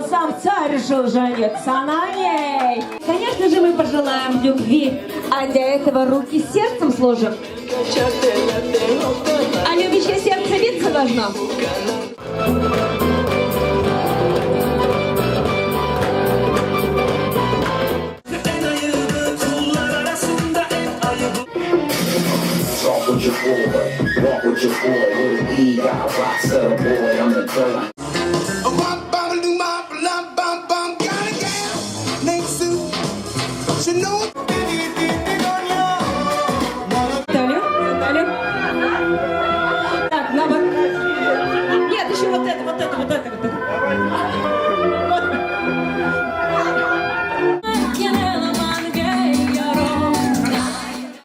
Сам царь решил жениться на ней. Конечно же, мы пожелаем любви, а для этого руки с сердцем сложим. А любящее сердце биться должно. Talk with your boy, walk with your boy, little E got a box of the boy, I'm the killer. Got a gal named Sue. She know.